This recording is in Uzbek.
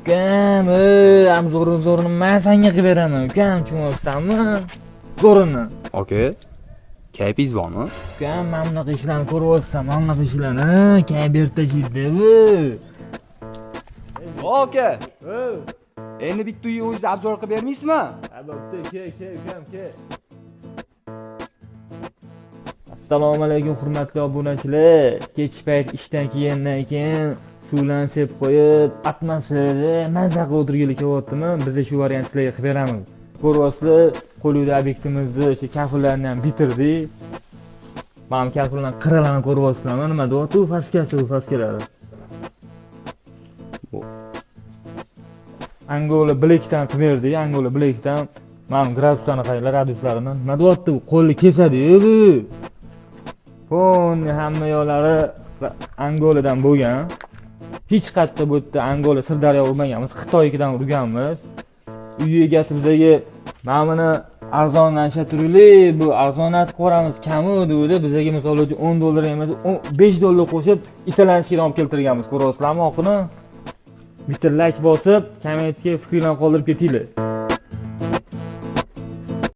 Ukam, am zo'rini men senga qilib beraman, ukam, tushunyapsanmi? Zo'rini. Aka, kayfingiz bormi? Ukam, mana bunaqa ishlarni ko'ryapsan, mana bunaqa ishlarni kayf berib tashlaydi bu. Aka. Endi bitta uyni o'zingiz obzor qilib bermaysizmi? Ha, bo'pti, ke, ke, ukam, ke. Assalomu alaykum hurmatli obunachilar. Kech payt ishdan kelgandan keyin suvlarni sepib qo'yib, atmosferada mazza qilib o'tirgili kelyaptimi? Biz shu variant sizlarga qilib beramiz. Ko'ryapsizlar, qo'lida obyektimizni, o'sha kafillarni ham bitirdik. Mana bu kafillarni qirralarni ko'ryapsizlarmi? Nima deyapti u faskasi, u faskalari. Angola Blackdan qilib berdik, Angola Blackdan. Mana bu graduslarni qaranglar, radiuslarini. Nima deyapti u? Qo'lni kesadi-yu bu. Ponni hamma yo'lari Angoladan bo'lgan. Hech qayerda bu yerda Angola Sirdaryo urmaganmiz, Xitoynikidan urganmiz. Uy egasi bizga mana buni arzonlasha turaylik, bu arzonlasib ko'ramiz, kamu dedi. Bizga misol uchun 10 dollar emas, 5 dollar qo'shib итальянскийdan olib keltirganmiz. Ko'ryapsizlarmi oqini? Bitta like bosib, kommentga fikringlarni qoldirib ketinglar.